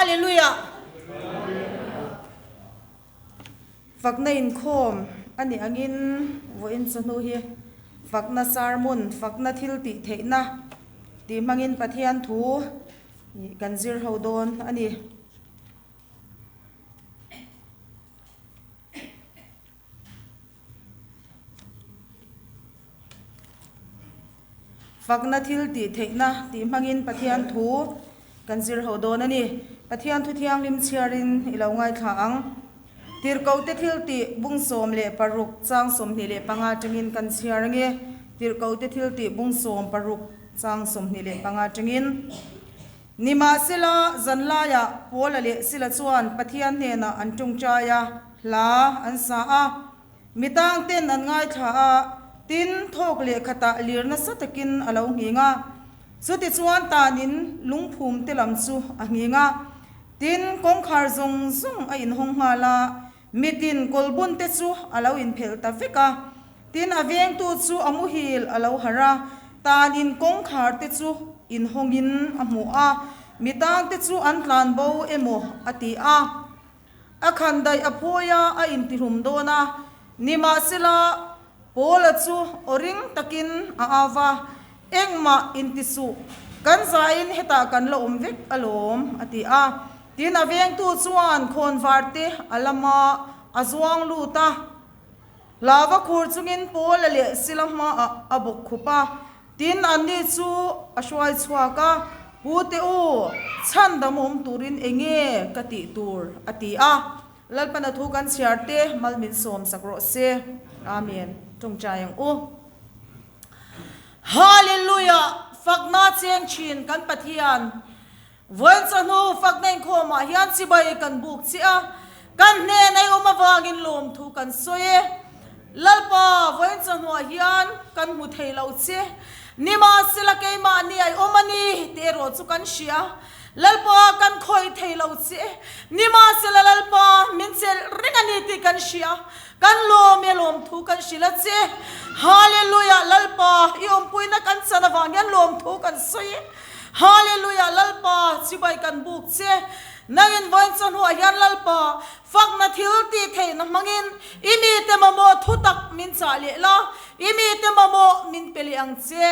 Hallelujah! Fakna inkhawm a nih angin vawiin chawhnu hi fakna sermon, fakna thil tih theihna tih hmangin Pathian thu kan zir ho dawn a ni. Fakna thil tih theihna tih hmangin Pathian thu kan zir ho dawn a ni. Pathian thu thianghlim chhiarin i lo ngaithla ang. Tirhkohte thil tih bung 16 chang 25 atangin kan chhiar ange. Tirhkohte thil tih bung 16 chang 25 atangin. Nimahsela, zanlaiah Paula leh Sila chuan Pathian hnenah an tawngtai a, hla an sa a. Mi tangten an ngaithla a, tin, thawk leh khatah lir nasa takin a lo nghing a. Chutichuan tanin lungphum te lam chu a nghing a, tin, kawngkhar zawng zawng a inhawng nghal a, mitin kawlbun te chu a lo inphelh ta vek a. Tin, a vengtu chu a muhil a lo harh a, tanin kawngkhar te chu inhawngin a hmu a, mi tangte chu an tlan bo emaw a ti a. A khan daih a phawi a, a intihlum dawn a. Nimahsela, Paula chu aw ring takin a au va, Engmah inti suh, kan zaiin hetah kan la awm vek alawm, a ti a. Tin, a vengtu chuan khawnvar te a lam a, a zuang lut a. Lava khur chungin Paula leh Sila hmaah a bawk khup a, tin anni chu a hruai chhuak a, Pu te u, chhan dam awm turin eng nge ka tih tur? a ti a. Lalpana thu kan chhiar te mal min sawm sak rawh se. Amen. Tawngtai ang u. Hallelujah! Fakna cheng thin kan Pathian. Vawiin chawhnu fakna inkhawmah hian chibai kan buk chiah a, kan hnen ei awm avangin lawmthu kan sawi e. Lalpa, vawiin chawhnuah hian kan hmu thei lo che. Nimahsela keimahni ai awm a ni tih erawh chu kan hria. Lalpa, kan khawih thei lo che. Nimahsela Lalpa, min chelh reng a ni tih kan hria. Kan lawm e lawmthu kan hrilh a che. Hallelujah! Lalpa, i awmpuina kan chan avang hian lawmthu kan sawi e. Hallelujah Lalpa chibai kan buk che. Nangin vawiin chawhnuah hian Lalpa fakna thil tih theihna hmangin i mite mamawh thu tak min chah leh la, i mite mamawh min pe leh ang che.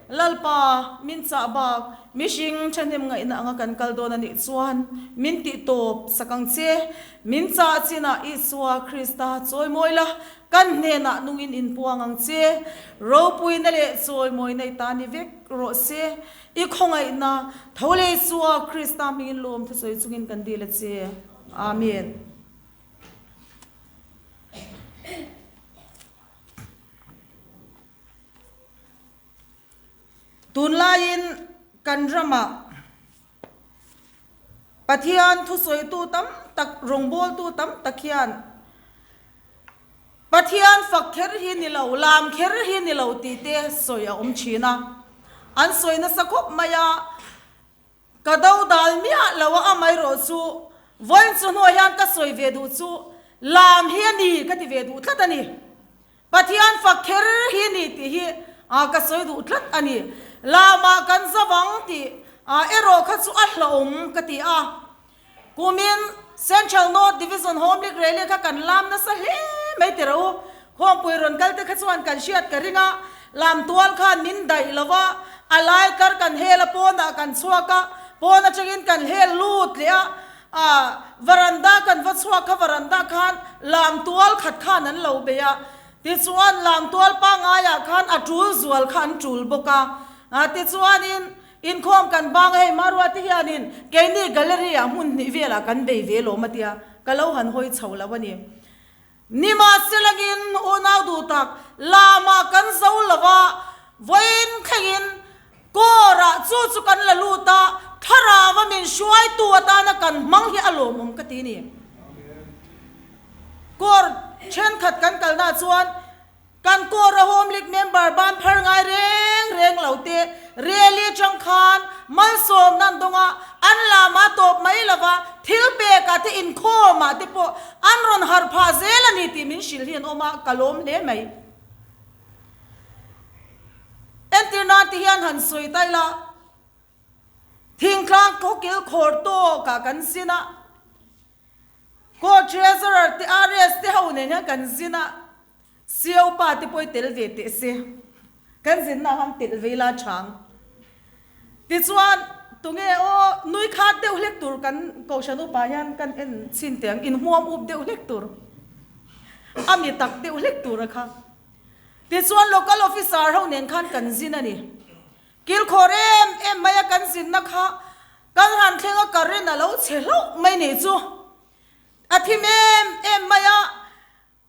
Lalpa min chah bak mihring thahnem ngaihna anga kan kal dawn a nih chuan min tih tawp sak ang che. Min chah chinah Isua Krista chawimawi la, Kan hnenah nungin inpuang ang che, ropuina leh chawimawina i ta ni vek rawh se. I khawngaihna tho leh Isua Krista hmingin lawm thusawi chungin kan dil a che. Amen. Tunlaiin kan ramah Pathian thusawitu tam tak, rawngbawltu tam tak hian Pathian fak kher hi ni lo, lam kher hi ni lo tih te sawi a awm thin a. An sawi nasa khawp mai a, ka do dal miah lo a, amaherawh chu vawiin chu hnuah hian ka sawi ve duh chu lam hi a ni ka ti ve duh tlat a ni. Pathian fak kher hi ni tih hi ka sawi duh tlat a ni. Lamah kan zavang tih erawh kha chu a hlauhawm ka ti a. Kumin Central North Division Home League Rally kha kan lam nasa hle mai teh rawh u. Khawmpui rawn kal te kha chuan kan hriat ka ring a, lam tual khan min daih lo va, a lai kar kan hel a pawnah kan chhuak a, pawn atangin kan hel lut leh a, ah varanda kan va chhuak kha varanda khan lam tual khat khan an lo bei a, tichuan lam tual pangaiah khan a tul zual kha an tul bawk a, ah tichuanin Inkhawm kan bang a hei Marua te hianin keini gallery ah hmun hnih velah kan bei ve lawm a tia, ka lo han hawi chho lo a ni. Nimahselangin unau duh tak lamah kan zo lo a, vawiin thlengin kawrah chu chu kan la lut a, thlarau a min hruaitu atana kan hmang hi a lawmawm ka ti ni. Kawr thenkhat kan kalna chuan Kan Kawra Home League member ban phar ngai reng reng lo te rally atang khan malsawmna an dawng a, an lama tawp mai lova thil pekah te inkhawmah te pawh an rawn harh phah zel a ni tih min hrilh hi an awm a, ka lawm hle mai. Entir nan ti hian han sawi ta ila. Thingtlang khawkil khawr tawkah kan zin a, Court Treasurer te RS te ho nen hian kan zin a, CO pa te pawh i tel ve teh se, kan zinna ah khan telh ve ila chang. Tichuan, tunge aw nui khat deuh hlek tur kan Kohhran upa hian kan en chhin teh ang, inhmuam up deuh hlek tur, a mi tak deuh hlek tur a kha. Tichuan, Local Officer ho nen khan kan zin a ni. Kilkhawr em em mai a kan zinna kha kan han thleng a current a lo chhe hlauh mai nih chu. A thim em em mai a,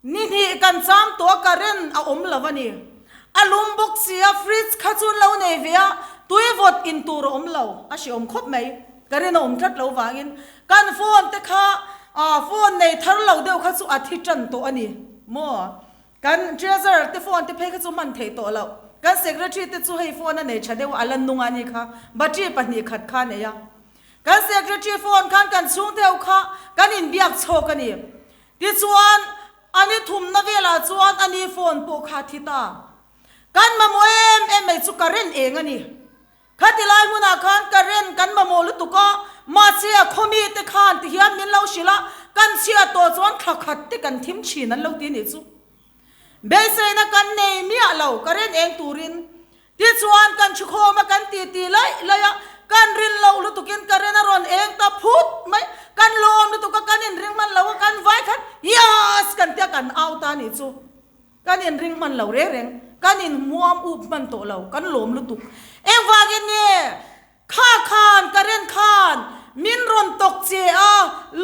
ni hnih kan cham tawh a current a awm lo a ni. A lum bawk si a, fridge kha chu an lo nei ve a, tui vawt in tur a awm lo, a hreawm khawp mai. Current a awm tlat lo vangin kan phone te kha phone nei thar lo deuh kha chu a thi tan tawh a ni maw? Kan Treasurer te phone te phei kha chu hman theih tawh loh. Kan Secretary te chu hei phone a nei tha deuh a, a la nung a ni kha, battery 2 khat kha a nei a. Kan Secretary phone khan kan chhungte ho kha kan inbiak chhawk a ni. Tichuan, a ni thumna velah chuan a ni phone pawh kha a thi ta. Kan mamawh em em mai chu current eng a ni. Khati lai hmunah khan current kan mamawh lutuk a, mahse a khawmi te khan ti hian min lo hrilh a, kan chhiat tawh chuan thla khat te kan thim thin an lo ti nih chu. Beiseina kan nei miah lo current eng turin. Tichuan kan thukhawm a kan ti ti laih laih a, kan rin loh lutukin current a rawn eng ta phut mai, kan lawm lutuk a kan inring hman lo a kan vai khan Yass kan tia kan au ta nih chu. Kan inring hman lo reng reng, kan inhmuam up hman tawh lo, kan lawm lutuk. Engvangin nge kha khan current khan min rawn tawk che a,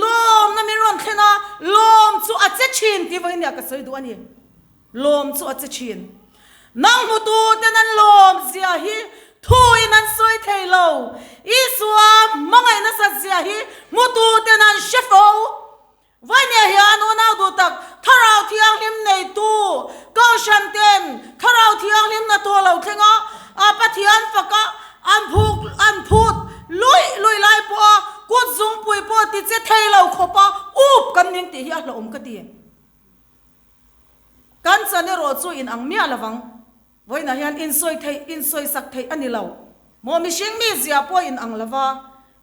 lawmna min rawn thlen a, lawm chu a che thin tih vawiin nia ka sawi duh a ni. Lawm chu a che thin. Nang hmutu ten an lawm zia hi thuin an sawi thei lo. Isua hmangaih nasat zia hi hmutu ten an hre fo. Vainia hian unau duh tak Thlarau Thianghlim neitu Kohhran ten Thlarau Thianghlim hna thaw lo thleng a, a Pathian faka an phuk an phut luih luih lai pawha kut zungpui pawh ti che thei lo khawpa up kan ning tih hi a hlauhawm ka ti. Kan chan erawh chu in ang miah lovang. Vawiinah hian insawi theih, insawisak theih a ni lo. Maw mihring mi zia pawh a inang lo va,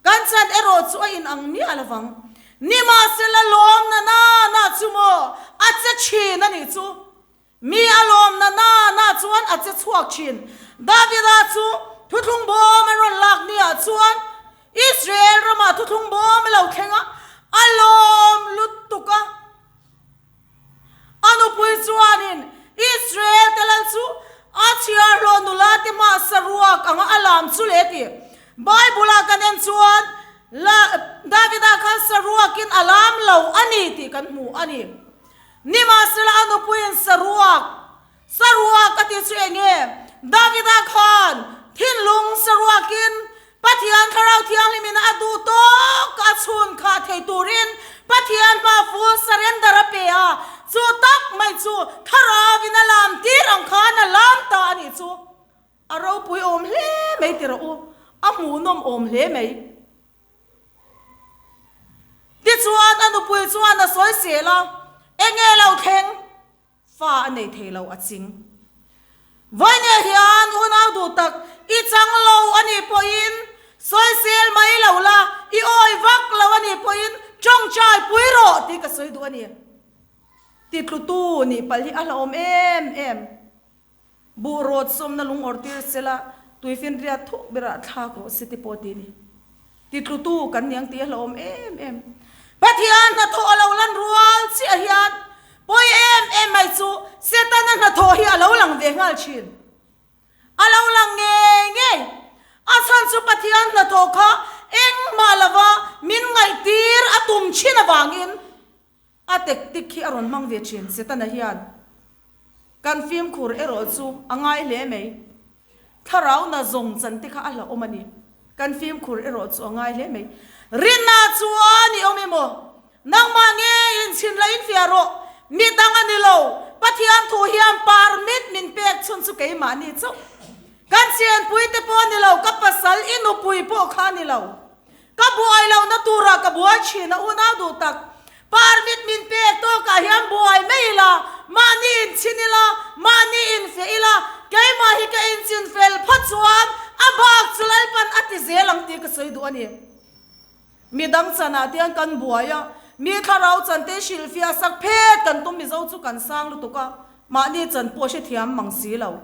kan chan erawh chu a inang miah lo vang. Nimahsela lawmna nana chu maw a che thin a nih chu. Mi a lawmna nana chuan a che chhuak thin. Davida chu thuthlung bawm an rawn lak niah chuan Israel ramah thuthlung bawm a lo thleng a, a lawm lutuk a. A nupui chuanin Israel te lal chu a chhiarhlawh nula te hmah saruak anga a lam chu le ti. Bible-ah kan en chuan la Davida khan saruakin a lam lo a ni tih kan hmu a ni. Nimahsela a nupuiin saruak Saruak a ti chu eng nge? Davida khan thinlung saruakin Pathian Thlarau Thianghlimin a duh tawk a chhun khah thei turin Pathian hma full surrender a pe a, chu tak mai chu Thlarauin a lam tir ang khan a lam ta a nih chu. A ropui awm hle mai ti rawh u, a hmuhnawm awm hle mai. Tichuan a nupui chuan a sawi sel a, Enge lo thleng? Fa a nei thei lo a ching. Vawinia hian unau duh tak i chang lo a nih pawhin sawisel mai lo la, i awi vak lo a nih pawhin tawngtai pui rawh tih ka sawi duh a ni. Titlutu nih palh hi a hlauhawm em em. Buh rawt sawmna lung awr tir sela, tuifinriat thuk berah thlak rawh se te pawh ti a ni. Titlutu kan ni ang tih a hlauhawm em em. Pathian hnathawh a lo lan rual chiah hian pawi em em mai chu Setana hnathawh hi a lo lang ve nghal thin. A lo lang ngei ngei. A chhan chu Pathian hnathawh kha engmah lova min ngaihtir a tum thin avangin A tactic hi a rawn hmang ve thin Setana hian. Kan fimkhur erawh chu a ngai hle mai. Thlarau na zawng chan te kha a hlauhawm a ni. Kan fimkhur erawh chu a ngai hle mai. Rinna chuan i awm emaw? Nangmah nge inchhin la infiah rawh. Mi dang a ni lo. Pathian thu hian permit min pek chhun chu keimahni chauh. Kan chenpui te pawh a ni lo, ka pasal i nupui pawh kha a ni lo. Ka buai lohna turah ka buai thin a unau duh tak. Permit min pek tawkah hian buai mai ila, mahni inchhin ila, mahni infeh ila, keimah hi ka inchin fel phawt chuan a bak chu Lalpan a. ti zel ang tih ka sawi duh a ni. Midang chanah te hian kan buai a, mi thlarau chan te hrilhfiah sak phet kan tum Mizo chu kan sang lutuk a, mahni chan pawh hrethiam mang si lo.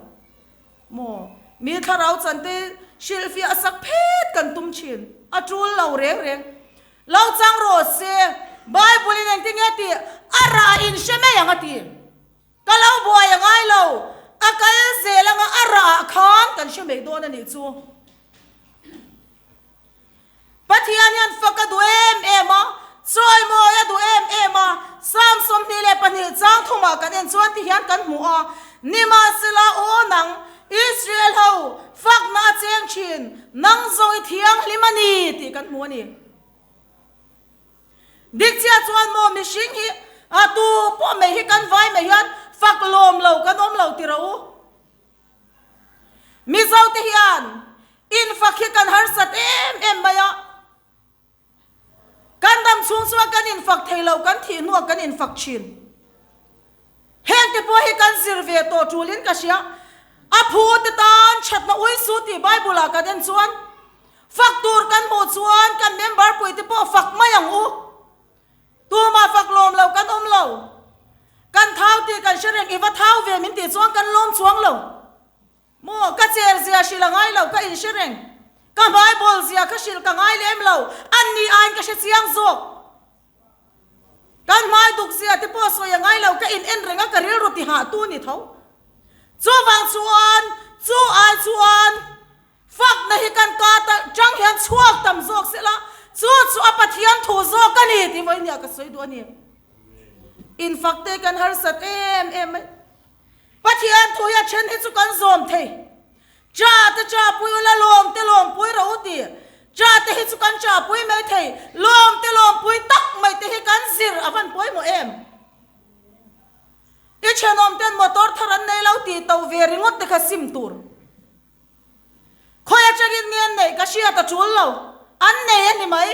Maw? Mi thlarau chan te hrilhfiah sak phet kan tum thin. A tul lo reng reng. Lo chang rawh se, Bible in engtin nge tih a rah in hre mai ang a ti. Ka lo buai a ngai lo, a kal zel anga a rah ah khan kan hre mai dawn a nih chu. Pathian hian fak a duh em em a, chawimawi a duh em em a, Psalm 22 chang thumah kan en chuan ti hian kan hmu a, Nimahsela aw nang, Israel ho, fakna a cheng thin, nang zawng i thianghlim a ni tih kan hmu a ni. Dik chiah chuan maw mihring hi a tu pawh mai hi kan vai mai hian fak lawm lo kan awm lo ti rawh u. Mizo te hian infak hi kan harsat em em mai a, kan dam chhung chuan kan infak thei lo, kan thih hnuah kan infak thin. Heng te pawh hi kan zir ve tawh tulin ka hria. A phu te tan thatna ui su tih Bible ah kan en chuan fak tur kan hmuh chuan kan member pui te pawh fak mai ang u. Tumah fak lawm lo kan awm lo. Kan thau tih kan hre reng, i va thau ve min tih chuan kan lawm chuang lo. Maw, ka cher zia hrilh a ngai lo, ka inhre reng. Ka hmai bawl zia kha hrilh ka ngai lem lo, an ni aiin ka hre chiang zawk. Kan hmai duk zia te pawh sawi a ngai lo, ka in en reng a, ka rilru ti hah tu ni tho. Chuvang chuan, chu ai chuan fakna hi kan ka tang hian chhuak tam zawk sela, chu chu a Pathian thu zawk a ni tih vawinia ka sawi duh a ni. Infak te kan harsat em em mai. Pathian thu hi a then hi chu kan zawm thei. Cha te cha pui ula lawm te lawm pui rawh u ti. Cha te hi chu kan cha pui mai thei. Lawm te lawm pui tak mai te hi kan zir a van pawimawh em? I thenawm ten motor thar an nei lo tih to ve ringawt te kha sim tur. Khawi atangin nge an neih ka hriat a tul lo. An nei a ni mai.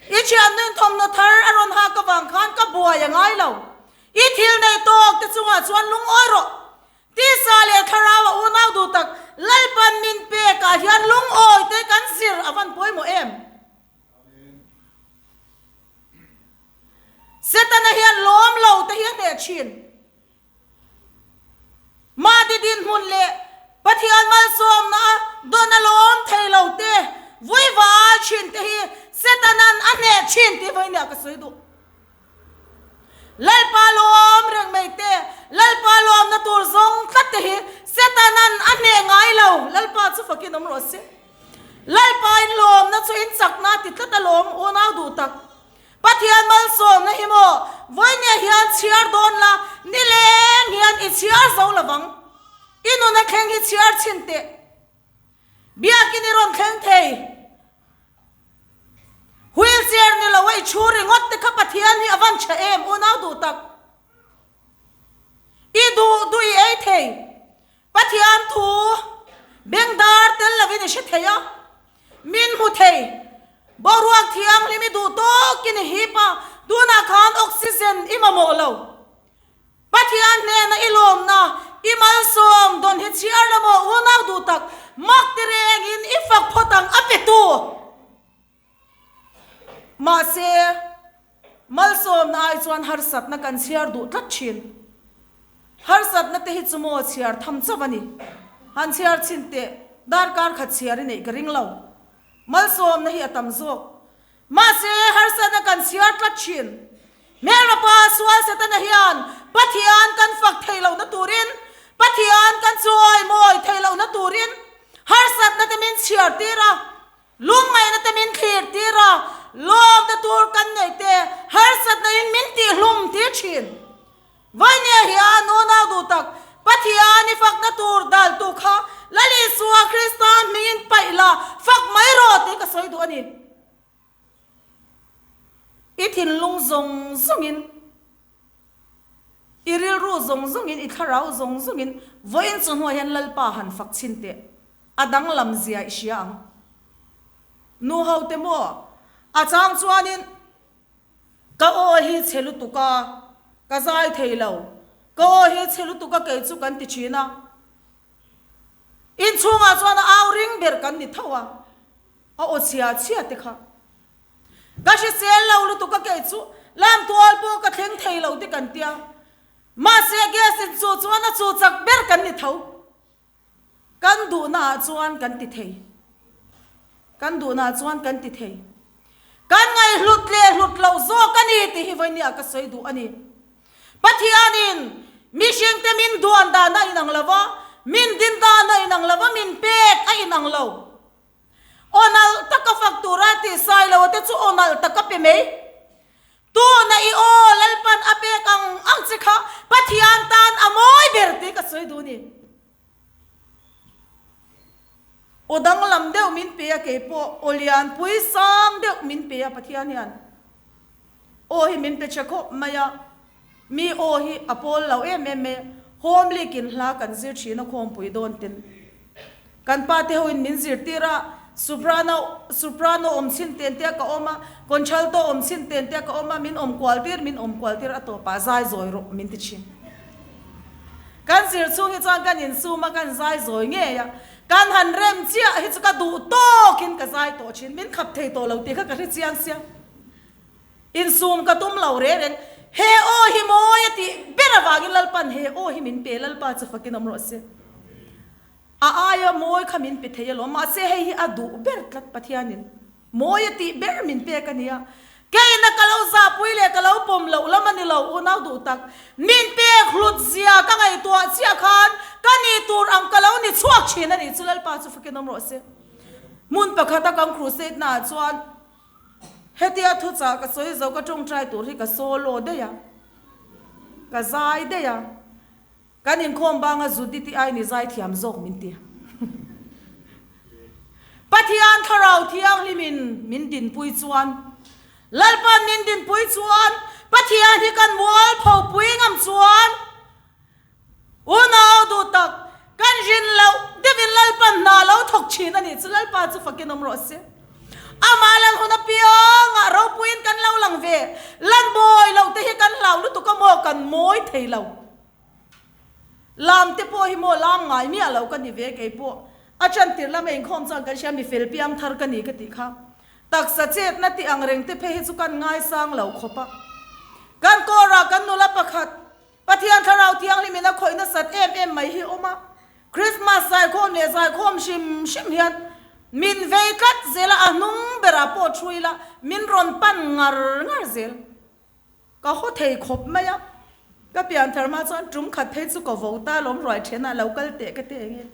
I thiannuin thawmhnaw thar a rawn hak avang khan ka buai a ngai lo. I thil nei tawk te chungah chuan lungawi rawh. Tisa leh thlarau a unau duh tak Lalpan min pekah hian lungawi te kan zir a van pawimawh em? Setana hian lawm lo te hi a hneh thin. Mahni dinhmun leh Pathian malsawmna a dawn a lawm thei lo te, vui vai thin te hi Setanan a hneh thin tih vawinia ka sawi duh. Lalpa lawm reng mai te, Lalpa lawmna tur zawng tlat te hi Setanan a hneh ngai lo, Lalpa chu fakin awm rawh se. Lalpa in lawmna chu in chakna ti tlat a lawm unau duh tak. Pathian malsawmna hi maw vawinia hian chhiar dawn la, nileng hian i chhiar zo lovang. I nuna thleng hi chhiar chhin teh. Biakin i rawn thleng thei. Wheel chair ni lo a i chhu ringawt te kha Pathian hi a van tha em unau duh tak. I duh duh i ei thei. Pathian thu bengdar tel lovin i hre thei a, min hmu thei. Boruak thianghlim i duh tawkin i hip a, tunah khan oxygen i mamawh lo. Pathian hnena i lawmna, i malsawm dawn hi chhiar la maw unau duh tak, mak ti rengin i fak phawt ang a petu. Mahse, malsawmna ai chuan harsatna kan chhiar duh tlat thin. Harsatna te hi chu maw chhiar tham chauh a ni. Han chhiar chhin teh, darkar khat chhiar i neih ka ring lo. Malsawmna hi a tam zawk. Mahse, harsatna kan chhiar tlat thin. Hmelmapa sual Setana hian Pathian kan fak theih lohna turin, Pathian kan chawimawi theih lohna turin harsatna te min chhiar tir a. Lungngaihna te min thlir tir a, lawmna tur kan neih te harsatna in min tihhlum tir thin. Vainia hian unau duh tak Pathian i fakna tur daltu kha Lal Isua Krista hmingin paih la fak mai rawh tih ka sawi duh a ni. I thinlung zawng zawngin, i rilru zawng zawngin, i thlarau zawng zawngin vawiin chawhnuah hian Lalpa han fak chhin teh. A danglam zia i hria ang. Nu ho te maw? A chang chuanin ka aw hi chhe lutuk a, ka zai thei lo. Ka aw hi chhe lutuk a kei chu kan ti thin a. Inchhungah chuan a au ring ber. ber kan ni tho a, a aw chhia chhia te kha. Ka hrisel lo lutuk a kei chu lamtual pawh ka thleng thei lo te kan tia. Mahse gas in chu chuan a chu chak ber kan ni tho. Kan duhna ah chuan kan ti thei. Kan duhna ah chuan kan ti thei. Kan ngaihhlut leh hlut loh zawk a ni tih hi vawinia ka sawi duh a ni. Pathianin mihringte min duan dan a inang lo va, min din dan a inang lo va, min pek a inang lo. Aw nalh taka fak tura tih sai lo te chu aw nalh taka pe mai. Tuna i aw Lalpan a pek ang ang che kha Pathian tan a mawi ber tih ka sawi duh ni. Aw danglam deuh min pe a keipawh aw lianpui sang deuh min pe a Pathian hian aw hi min pe che khawp mai a, mi aw hi a pawl lo em em mai a, home league in hla kan zir thin a khawmpui dawn ten. Kan pa te hoin min zirtir a, Soprano Soprano awm chhin ten te a ka awm a, Contralto awm chhin ten te a ka awm a, min awm kual tir min awm kual tir a tawpah zai zawi rawh min ti thin. Kan zir chhung hi chuan kan insum a, kan zai zawi ngei a, kan han rem chiah hi chu ka duh tawkin ka zai tawh thin, min khap thei tawh lo tih kha ka hre chiang sia. Insum ka tum lo reng reng. He aw hi mawi a tih ber avangin Lalpan he aw hi min pe, Lalpa chu fakin awm rawh se. A aia mawi kha min pe thei alawm, mahse hei hi a duh ber tlat Pathianin mawi a tih ber min pek a nia. Keina ka lo zahpui leh ka lo pawm loh lam a ni lo, unau duh tak. Min pek hlut zia ka ngaihtuah chiah khan ka ni tur ang ka lo ni chhuak thin a nih chu Lalpa chu fakin awm rawh se. Hmun pakhata kan crusade naah chuan hetia thuchah ka sawi zo ka tawngtai tur hi ka solo daih a, ka zai daih a. Kan inkhawm banga Judith-i aiin i zaithiam zawk min ti. Pathian Thlarau Thianghlimin min dinpui chuan, Lalpan min dinpui chuan, Pathian hi kan mualpho pui ngam chuan, unau duh tak, kan rin loh deuhin Lalpan hna lo thawk thin a nih chu Lalpa chu fakin awm rawh se. Amah lan hun apiangah ropuiin kan lo lang ve. Lan bawi loh te hi kan hlau lutuk a maw kan mawi thei lo. Lam te pawh hi maw lam ngai miah lo ka ni ve kei pawh. A chantir lama inkhawm chuan kan hria mi fel piang thar ka ni ka tih kha. Taksa chetna tih ang reng te phei hi chu kan ngaisang lo khawp a. Kan kawrah kan nula pakhat Pathian Thlarau Thianghlim in a khawih nasat em em mai hi awm a. Christmas zaikhawm leh zaikhawm hrim hrim hian min vei tlat zel a, a hnung berah pawh thu ila min rawn pan ngar ngar zel. Ka haw thei khawp mai a, ka pianthar hma chuan tum khat phei chu ka vo ta lawm ruai then ah lo kal teh ka ti eng e.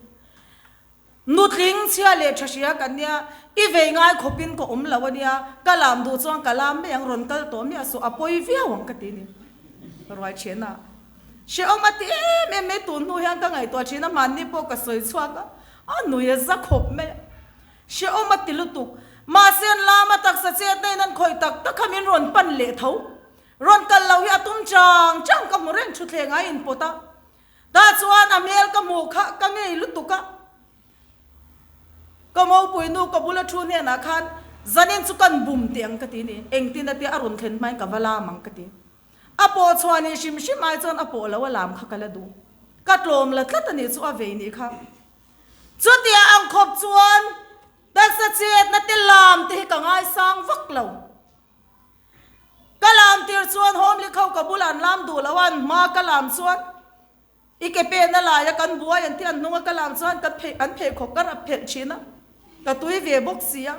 Nutling chhia leh tha hria kan nia, i vei ngai khawpin ka awm lo a nia, ka lam duh chuan ka lam mai ang rawn kal tawh miah suh a pawi viau ang ka ti ni ruai then ah. Hrehawm a ti em em mai tun hnu hian ka ngaihtuah thin a, hmanni pawh ka sawi chhuak a, a nui a za khawp mai a. Hrehawm a ti lutuk. Mahse an lama taksa chetna in an khawih tak tak kha min rawn pan leh tho. Rawn kal lo hi a tum chang chang ka hmu reng thutthleng a inpawt a. Tah chuan a hmel ka hmuh kha ka ngei lutuk a. Ka mopui nu ka bula thu hnenah khan zanin chu kan bum teh ang ka ti ni. Engtin a tia a rawn thlen hmain ka va lam ang ka ti. A pawh chhuah nih hrim hrim ai chuan a pawh lo a lam kha ka la duh. Ka tlawm la tlat a nih chu a vei nih kha. Chutia ang khawp chuan taksa chetna te lam te hi ka ngaisang vak lo. Ka lam tir chuan Homely kho ka bulah an lam duh lo a, an hma ka lam chuan i ke pen a lai a kan buai an ti an hnung a ka lam chuan ka phei an pheikhawk ka rap phelh thin a, ka tui ve bawk si a.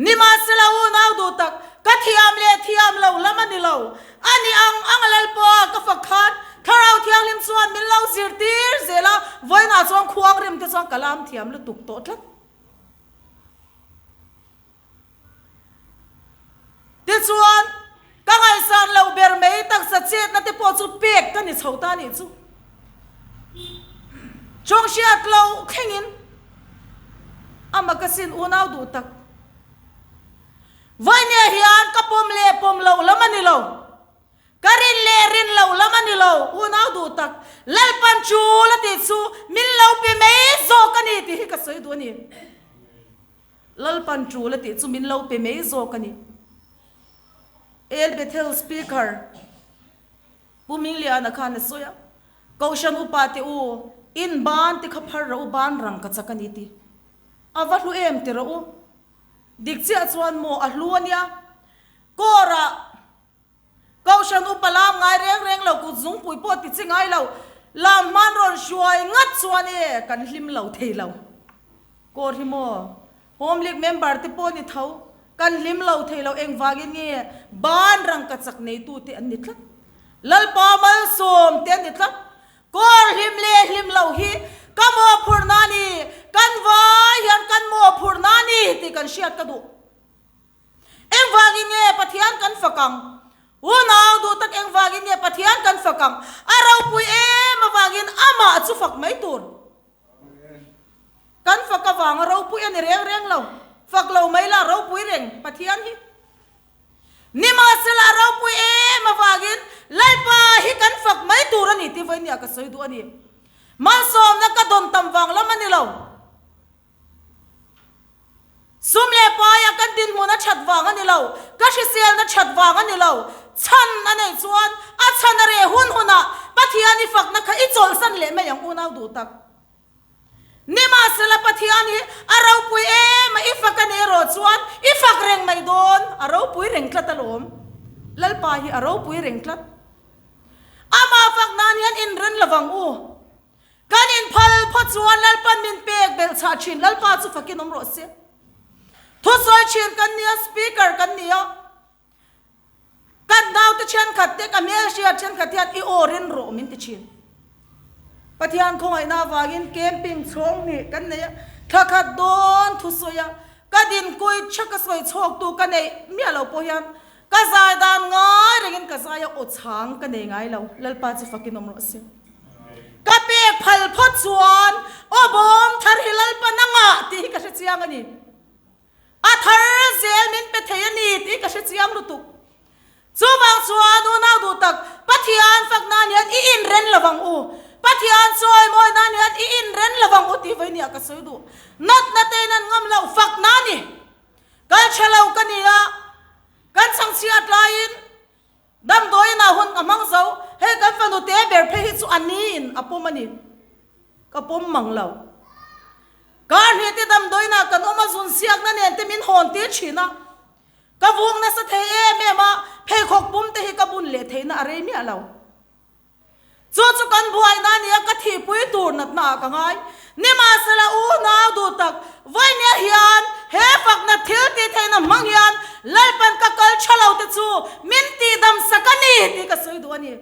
Nimahsela unau duh tak, ka thiam leh thiam lo lam a ni lo. A ni ang ang a lal pawh a ka fak khan Thlarau Thianghlim chuan min lo zirtir zel a, vawiinah chuan khuang rim te chuan ka lam thiam lutuk tawh tlat. Tichuan, ka ngaihsan loh ber mai taksa chetna te pawh chu pek ka ni chho ta nih chu. Chawng hriat lo thlengin a makasin unau duh tak. Vawinia hian ka pawm leh pawm loh lam a ni lo. Ka rin leh rin loh lam a ni lo, unau duh tak. Lalpan chul a tih chu min lo pe mai zawk a ni tih hi ka sawi duh a ni. Lalpan tul a tih chu min lo pe mai zawk a ni. El Bethel Speaker Pu Mingliana khan a sawi a, Kohhran upa te u. In ban te kha phar rawh u, ban rang ka chak a ni ti. A va hlu em ti rawh u. Dik chiah chuan maw a hlu a nia. Kawrah Kohhran upa lam ngai reng reng lo, kut zungpui pawh ti chi ngai lo, lam hman rawn hruai ngat chuan e kan hlim lo thei lo. Kawr hi maw Home League member te pawh ni tho, kan hlim lo thei lo engvangin nge ban rangka chak neitu te an ni tlat. Lalpa malsawm te an ni tlat. Kawr hlim leh hlim lo hi ka mawhphurhna a ni, kan vai hian kan mawhphurhna a ni tih kan hriat ka duh. Engvangin nge Pathian kan fak ang? Unau duh tak engvangin nge Pathian kan fak ang? A ropui em avangin amah chu fak mai tur. Kan fak avanga ropui a ni reng reng lo. Fak lo mai la ropui reng Pathian hi. Nimahsela a ropui em avangin Lalpa hi kan fak mai tur a ni tih vawinia ka sawi duh a ni. Malsawmna ka dawn tam vang lam a ni lo. Sum leh paia kan dinhmun a that vang a ni lo, ka hriselna that vang a ni lo. Chhan a neih chuan a chhan a reh hun hunah Pathian i fakna kha i chawlhsan leh mai ang unau duh tak. Nimahsela Pathian hi a ropui em a, i fak a nih erawh chuan i fak reng mai dawn, a ropui reng tlat alawm. Lalpa hi a ropui reng tlat. Amah fak nan hian inren lovang u. Kan inphal phawt chuan Lalpan min pek belh chhah thin, Lalpa chu fakin awm rawh se. Thusawi thin kan nia, Speaker kan nia, kan naute thenkhat te, ka hmelhriat thenkhat hian i aw rin rawh min ti thin. Pathian khawngaihna avangin camping chhawng hnih kan nei a, thla khat dawn thusawi a, ka dinkui tha ka sawi chhawktu ka neih miah lo pawh hian ka zai dan ngai rengin ka zai a, aw chhang ka nei ngai lo, Lalpa chu fakin awm rawh se. Ka pek phal phawt chuan aw bawm thar hi Lalpa nangah tih hi ka hre chiang a ni. A thar zel min pe thei a ni tih ka hre chiang lutuk. Chuvang chuan unau duh tak, Pathian fak nan hian i inren lo vang u. Pathian chawi mawi nan hian i inren lo vang u tih vawinia ka sawi duh. Natna tein an ngam loh fak na a ni. Kal tha lo ka ni a, kan chhangchhiat laiin Damdawiin ah hun a hmang zo, hei kan fanu te ber phei hi chu a ni in a pawm a ni. Ka pawm mang lo. Kar hnih te damdawiin ah kan awm a zun siakna nen te min hawn tir thin a. Ka vung nasa thei em em a, pheikhawk pum te hi ka bun leh theihna a rei miah lo. Chu chu kan buaina a nia, ka thihpui tur natna ah ka ngai. Nimahsela unau duh tak, vawinia hian he fakna thil tih theihna hmang hian Lalpan ka kal tha lo te chu min tihdam sak a ni tih ka sawi duh a ni.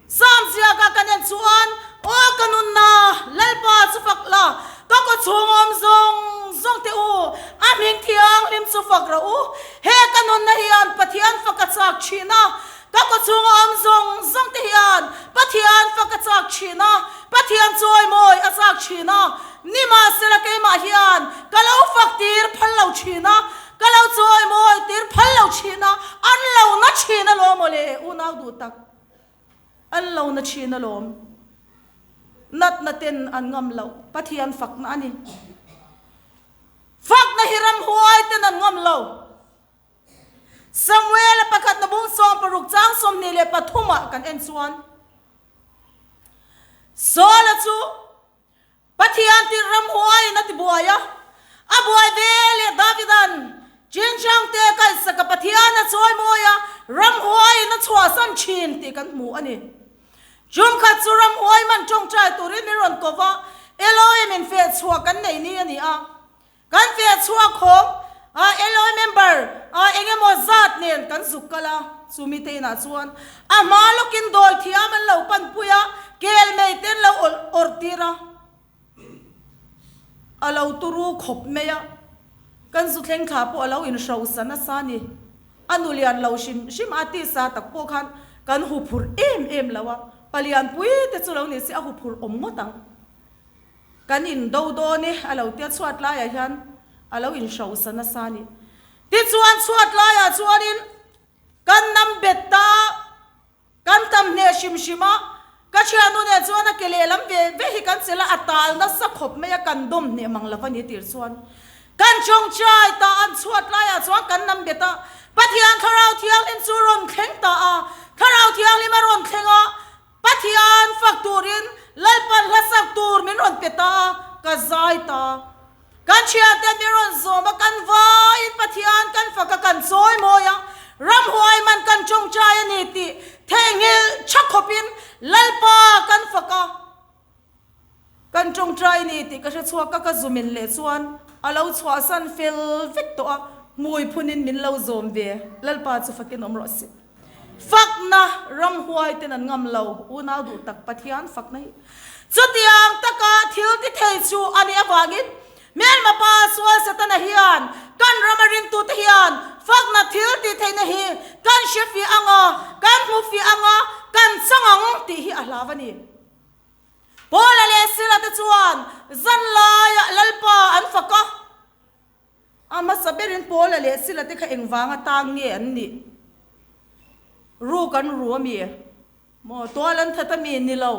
Psalm ziaka kan en chuan, Aw ka nunna, Lalpa chu fak la, ka kawchhung awm zawng zawng te u, a hming thianghlim chu fak rawh u. He ka nunna hian Pathian fak a chak thin a, Ka kawchhunga awm zawng zawng te hian Pathian fak a chak thin a, Pathian chawimawi a chak thin a, nimahsela keimah hian ka lo fak tir phal lo thin a, ka lo chawimawi tir phal lo thin a, an lo na thin alawm aw le unau duh tak, an lo na thin alawm. Natna ten an ngam loh Pathian fakna a ni. Fakna hi ramhuai ten an ngam lo. Samuela pakhatna bung 60 chang 23 ah kan en chuan Saula chu Pathian tirh ramhuaiin a ti buai a, a buai ve leh Davidan chinchang te kaihsaka Pathian a chawimawi a, ramhuaiin a chhuahsan thin tih kan hmu a ni. Chungkhat chu ramhuai man tawngtai turin min rawn ko va, Elohim in fehchhuah kan nei ni a ni a. Kan feh chhuak khawm a, LOI member a eng emaw zat nen kan zuk kal a, chu mite inah chuan a hma lawkin dawi thiam an lo panpui a, kel mei te an lo awrh tir a, a lo turu khawp mai a, kan zu thleng thla pawh a lo inhrosa nasa a ni, a nu lian lo hrim hrim a tisa tak pawh khan kan huphurh em em lo a, palianpui te chu lo ni se a huphurh awm ngawt ang. Kan in do dawn e, a lo tia chhuat laiah hian a lo in hrosa nasa a ni. Tichuan chhuat laiah chuanin kan nam bet ta, kan tam hneh hrim hrim a, ka thiannu nen chuan a ke lehlam ve ve hi kan chelh a, a tal nasa khawp mai a, kan dawm hneh mang lo a ni tir chuan. Kan chawngchai ta an chhuat laiah chuan kan nam bet a, Pathian Thlarau Thianghlim chu rawn thleng ta a, Thlarau Thianghlim a rawn thleng a, Pathian fak turin Lalpan hlasak tur min rawn pe ta a, ka zai ta. Kan thianten min rawn zawm a, kan vaiin Pathian kan fak a, kan chawi mawi a, ramhuai man kan tawngtai a ni tih theihnghilh tha khawpin Lalpa kan fak a, kan tawngtai a ni tih ka hre chhuak a, ka zumin leh chuan a lo chhuahsan fel vek tawh a, hmui phunin min lo zawm ve, Lalpa chu fakin awm rawh se. Fakna ramhuai ten an ngam lo, unau duh tak Pathian fakna hi chutiang taka thil ti thei chu a nih avangin hmelma pa sual Setana hian kan rama ringtute hian fakna thil tih theihna hi kan hre fiah ang a, kan hmu fiah ang a, kan chang ang tih hi a hlau a ni. Paula leh Sila te chuan zan laiah Lalpa an fak a. A hmasa berin Paula leh Sila te kha engvanga tang nge an nih? Ruk an ru a mi? Maw tual an that a mi? Ni lo.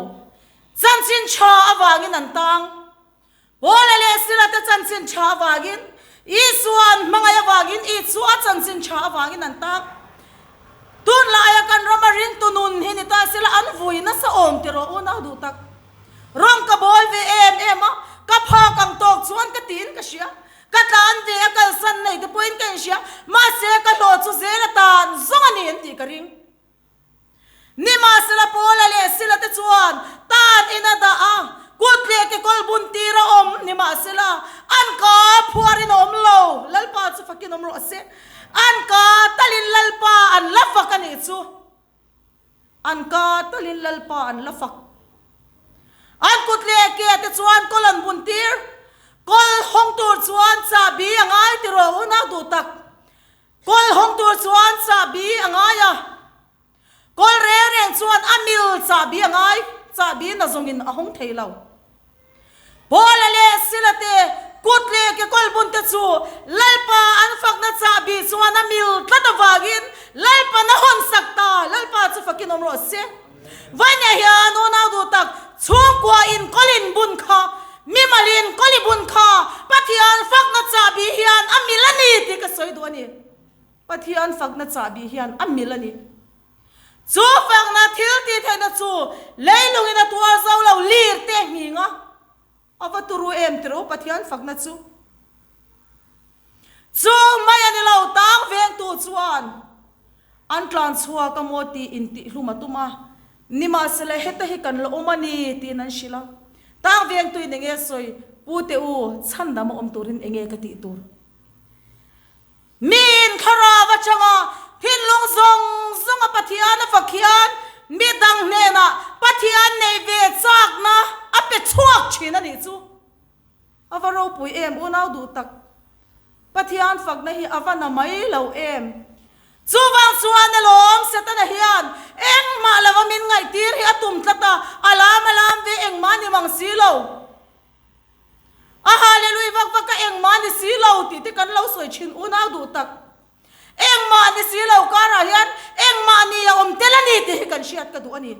Chanchin tha avangin an tang. Paula leh Sila te chanchin tha avangin, Isua an hmangaih avangin, Isua chanchin tha avangin an tang. Tunlaia kan rama ringtu nun hi ni ta sela an vui nasa awm ti rawh unau duh tak. Rawng ka bawl ve em em a, ka phak ang tawk chuan ka tiin ka hria. Ka tlan ve a kalsan nei te pawhin ka inhria, mahse ka hlawh chu zel atan zawng a ni an tih ka ring. Nimahsela Paula leh Sila te chuan tan in a dah a, kut leh kekawl bun tir a awm, nimahsela an ka phuarin a awm lo, Lalpa chu fakin awm rawh se, an ka talin Lalpa an la fak a nih chu. An ka talin Lalpa an la fak. An kut leh ke te chuan kawl an bun tir. Kawl hawng tur chuan chahbi a ngai ti rawh unau duh tak. Kawl hawng tur chuan chahbi a ngai a. Kawl reng reng chuan a mil chahbi a ngai, chahbi na zawngin a hawng thei lo. Paula leh Sila te kut leh kekawl bun te chu Lalpa an fakna chahbi chuan a mil tlat avangin Lalpan a hawn sak ta, Lalpa chu fakin awm rawh se. Vawiinah hian unau duh tak chhungkua in kawlin bun kha, mimalin kawli bun kha Pathian fakna chahbi hian a mil a ni tih ka sawi duh a ni. Pathian fakna chahbi hian a mil a ni. Chu fakna thil tih theihna chu leilungin a tuar zo lo lir te nghing a, a va turu em tiro Pathian fakna chu. Chu mai a ni lo, tang vengtu chuan an tlan chhuak a maw tih intihhlum a tum a, nimahsela heta hi kan la awm a ni tiin an hrilh a. Tang vengtuin enge sawi, Pute u, chhandam a awm turin enge ka tih tur? Miin thlarau atanga thinlung zawng zawnga Pathian a fak hian mi dang hnenah Pathian nei ve chakna a pe chhuak thin a nih chu. A va ropui em unau duh tak. Pathian fakna hi a va na mai lo em. Chuvang chuan alawm Setana hian engmah lova min ngaihtir hi a tum tlat a, a lam a lam ve engmah ni mang si lo. A Hallelui vak vak a engmah ni si lo tih te kan lo sawi thin unau duh tak. Engmah ni si lo karah hian engmah ni a awm tel a ni tih hi kan hriat ka duh a ni.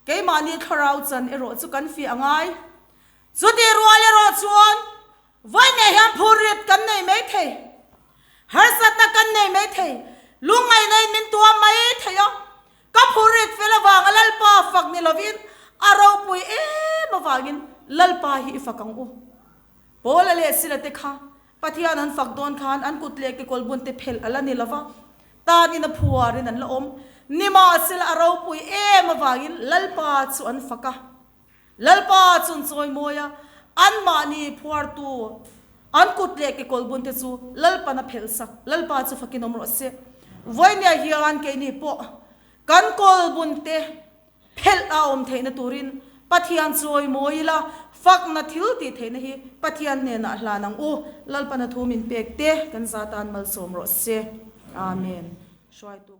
Keimahni thlarau chan erawh chu kan fiah a ngai. Chutih rual erawh chuan Vawiinah hian phurrit kan nei mai thei, harsatna kan nei mai thei, lungngaihnain min tuam mai thei a, ka phurrit fel avanga Lalpa fak ni lovin a ropui em avangin Lalpa hi i fak ang u. Paula leh Sila te kha Pathian an fak dawn khan an kut leh kekawl bun te phelh a la ni lova, tanin a phuarin an la awm. Nimahsela a ropui em avangin Lalpa chu an fak a. Lalpa chun chawimawi a, anmahni phuartu an kut leh kekawl bun te chu Lalpan a phelh sak. Lalpa chu fakin awm rawh se. Vawinia hian keini pawh kan kawl bun te phelh a awm theihna turin Pathian chawimawi ila, fakna thil tih theihna hi Pathian hnenah hlan ang u. Lalpan a thu min pek te kan za tan malsawm rawh se. Amen. Hruaitu.